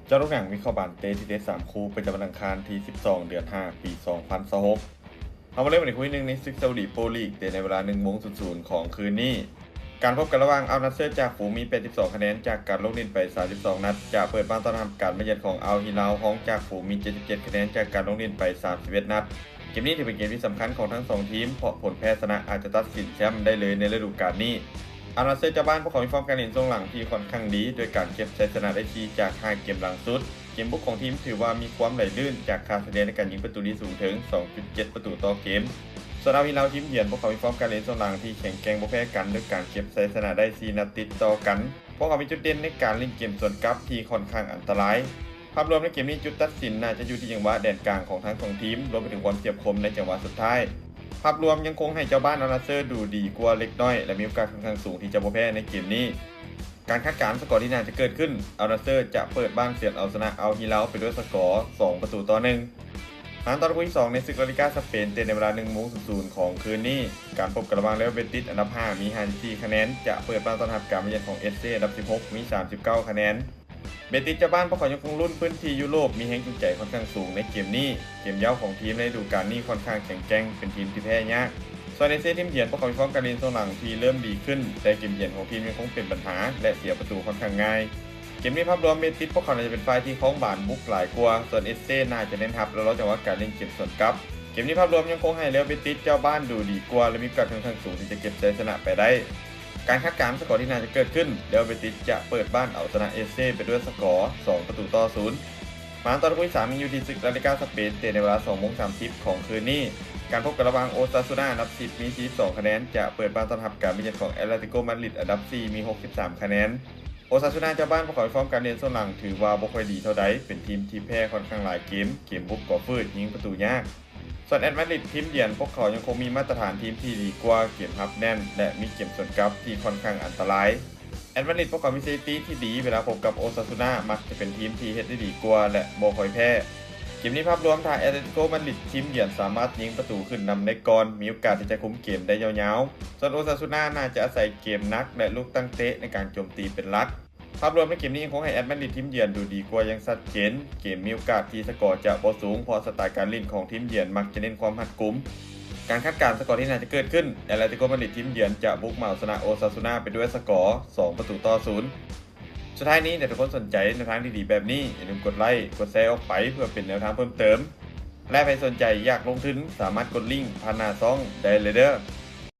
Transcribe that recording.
ເຈາະລູກໜັງ ວິເຄາະບານເຕະທີ່ເຕະສາມຄູ່ ປະຈຳວັນອັງຄານທີສິບສອງ ເດືອນຫ້າ ປີສອງພັນຊາວຫົກ. ເຮົາມາເລີ່ມກັນທີ່ຄູ່ທີໜຶ່ງໃນສຶກຊາອຸດີໂປລີກ ເຕະໃນເວລາໜຶ່ງໂມງສູນສູນຂອງຄືນນີ້. ການພົບກັນລະຫວ່າງອັລນາເຊີຈາກຝູງມີແປດສິບສອງຄະແນນ ຈາກການລົງຫຼິ້ນໄປສາມສິບສອງນັດ ຈະເປີດບ້ານຕ້ອນຮັບການມາຢ້ຽມຂອງອັລຮິລາວ ຮອງຈາກຝູງມີເຈັດສິບເຈັດຄະແນນ ຈາກການລົງຫຼິ້ນໄປສາມສິບເອັດນັດ. ເກມນີ້ຖືເປັນເກມທີ່ສຳຄັນຂອງທັງສອງທີມ ເພາະຜົນແພ້ຊະນະອາດຈະຕັດສິນແຊ້ມໄດ້ເລີຍໃນລະດູການນີ້. ອັລນາເຊີເຈົ້າບ້ານ ພວກເຂົາມີຟອມການຫຼິ້ນຊ່ວງຫຼັງທີ່ຂ້ອນຂ້າງດີ ດ້ວຍການເກັບໄຊຊະນະໄດ້ສີ່ຈາກຫ້າເກມຫຼັງສຸດ. ເກມບຸກຂອງທີມຖືວ່າມີຄວາມໄຫຼລື່ນ ຈາກຄ່າສະເລ່ຍໃນການຍິງປະຕູທີ່ສູງເຖິງສອງຈຸດເຈັດປະຕູຕໍ່ເກມ. ສ່ວນອັລຮິລາວທີມເຢືອນ ພວກເຂົາມີຟອມການຫຼິ້ນຊ່ວງຫຼັງທີ່ແຂງແກ່ງບໍ່ແພ້ກັນ ດ້ວຍການເກັບໄຊຊະນະໄດ້ສີ່ນັດຕິດຕໍ່ກັນ. ພວກເຂົາມີຈຸດເດັ່ນໃນການຫຼິ້ນເກມສວນກັບທີ່ຂ້ອນຂ້າງອັນຕະລາຍ. ພາບລວມໃນເກມນີ້ ຈຸດຕັດສິນໜ້າຈະຢູ່ທີ່ຈັງຫວະແດນກາງຂອງທັງສອງທີມ ລວມໄປເຖິງຄວາມສຽບຄົມໃນຈັງຫວະສຸດທ້າຍ. ພາບລວມຍັງຄົງໃຫ້ເຈົ້າບ້ານອັລນາເຊີດູດີກວ່າເລັກນ້ອຍ ແລະ ມີໂອກາດຂ້ອນຂ້າງສູງທີ່ຈະບໍ່ແພ້ໃນເກມນີ້. ການຄາດການສະກໍທີ່ໜ້າຈະເກີດຂຶ້ນ, ອັລນາເຊີຈະເປີດບ້ານເຊືອນເອົາຊະນະອັລຮິລາວໄປດ້ວຍສະກໍສອງປະຕູຕໍ່ໜຶ່ງ. ມາຕໍ່ຄູ່ທີສອງໃນສຶກລາລີກາສະເປນ ເຕະໃນເວລາໜຶ່ງໂມງສູນສູນຂອງຄືນນີ້. ການພົບກັນລະຫວ່າງເຣອັລເບຕິດ ອັນດັບຫ້າມີຫ້າສິບສີ່ຄະແນນ ຈະເປີດບ້ານຕ້ອນຮັບການມາຢ້ຽມຂອງເອສເຊ ອັນດັບສິບຫົກມີສາມສິບເກົ້າຄະແນນ. ເບຕິດເຈົ້າບ້ານ ພວກເຂົາຍັງຄົງລຸ້ນພື້ນທີ່ຢູໂຣບ ມີແຮງຈູງໃຈຂ້ອນຂ້າງສູງໃນເກມນີ້. ເກມເຍົາຂອງທີມໃນລະດູການນີ້ຂ້ອນຂ້າງແຂງແກ່ງ ເປັນທີມທີ່ແພ້ຍາກ. ສ່ວນເອສເຊທີມເຢືອນ ພວກເຂົາມີຟອມການຫຼິ້ນຊ່ວງຫຼັງທີ່ເລີ່ມດີຂຶ້ນ, ແຕ່ເກມເຢືອນຂອງທີມຍັງຄົງເປັນບັນຫາ ແລະ ເສຍປະຕູຂ້ອນຂ້າງງ່າຍ. ເກມນີ້ພາບລວມເບຕິດ ພວກເຂົາໜ້າຈະເປັນຝ່າຍທີ່ຄອງບານບຸກຫຼາຍກວ່າ, ສ່ວນເອສເຊໜ້າຈະເນັ້ນຮັບ ແລະ ລໍຈັງຫວະການຫຼິ້ນເກມສວນກັບ. ເກມນີ້ພາບລວມຍັງຄົງໃຫ້ເຣອັລເບຕິດເຈົ້າບ້ານດູດີກວ່າ ແລະ ມີໂອກາດຂ້ອນຂ້າງສູງທີ່ຈະເກັບໄຊຊະນະໄປໄດ້. ການຄາດການສະກໍທີ່ໜ້າຈະເກີດຂຶ້ນ, ເຣອັລເບຕິດຈະເປີດບ້ານເອົາຊະນະເອສເຊໄປດ້ວຍສະກໍສອງປະຕູຕໍ່ສູນ. ມາຕໍ່ຄູ່ທີສາມຍັງຢູ່ທີ່ສຶກລາລີກາສະເປນ ເຕະໃນເວລາສອງໂມງສາມສິບຂອງຄືນນີ້. ການພົບກັນລະຫວ່າງໂອຊາຊູນາ ອັນດັບສິບມີສີ່ສິບສອງຄະແນນ ຈະເປີດບ້ານຕ້ອນຮັບການມາຢ້ຽມຂອງແອັດແລຕິໂກມາດຣິດ ອັນດັບສີ່ມີຫົກສິບສາມຄະແນນ. ໂອຊາຊູນາເຈົ້າບ້ານ ພວກເຂົາມີຟອມການຫຼິ້ນຊ່ວງຫຼັງຖືວ່າບໍ່ຄ່ອຍດີເທົ່າໃດ, ເປັນທີມທີ່ແພ້ຂ້ອນຂ້າງຫຼາຍເກມ, ເກມບຸກກໍຝືດ, ຍິງປະຕູຍາກ. ສ່ວນແອັດມາດຣິດທີມເຢືອນ ພວກເຂົາຍັງຄົງມີມາດຕະຖານທີມທີ່ດີກວ່າ, ເກມຮັບແໜ້ນ ແລະ ມີເກມສວນກັບທີ່ຂ້ອນຂ້າງອັນຕະລາຍ. ແອັດມາດຣິດພວກເຂົາມີສະຖິຕິທີ່ດີ ເວລາພົບກັບໂອຊາຊູນາ ມັກຈະເປັນທີມທີ່ເຮັດໄດ້ດີກວ່າ ແລະ ບໍ່ຄ່ອຍແພ້. ເກມນີ້ພາບລວມ ຖ້າແອັດແລຕິໂກມາດຣິດທີມເຢືອນສາມາດຍິງປະຕູຂຶ້ນນຳໄດ້ກ່ອນ, ມີໂອກາດທີ່ຈະຄຸມເກມໄດ້ຍາວໆ. ສ່ວນໂອຊາຊູນາໜ້າຈະອາໄສເກມໜັກ ແລະ ລູກຕັ້ງເຕະໃນການໂຈມຕີເປັນຫຼັກ. ພາບລວມໃນເກມນີ້ຍັງຄົງໃຫ້ແອັດມາດຣິດທີມເຢືອນດູດີກວ່າຢ່າງຊັດເຈນ. ເກມມີໂອກາດທີ່ສະກໍຈະບໍ່ສູງ ເພາະສະໄຕການຫຼິ້ນຂອງທີມເຢືອນມັກຈະເນັ້ນຄວາມຮັດກຸມ. ການຄາດການສະກໍທີ່ໜ້າຈະເກີດຂຶ້ນ, ແອັດແລຕິໂກມາດຣິດທີມເຢືອນຈະບຸກມາເອົາຊະນະໂອຊາຊູນາໄປດ້ວຍສະກໍສອງປະຕູຕໍ່ສູນ. ສຸດທ້າຍນີ້ ຖ້າທຸກຄົນສົນໃຈແນວທາງດີໆແບບນີ້, ຢ່າລືມກົດໄລ, ກົດແຊອອກໄປເພື່ອເປັນແນວທາງເພີ່ມເຕີມ. ແລະ ໃຜສົນໃຈຢາກລົງທຶນ, ສາມາດກົດລິ້ງຜ່ານໜ້າຊ່ອງໄດ້ເລີຍເດີ້.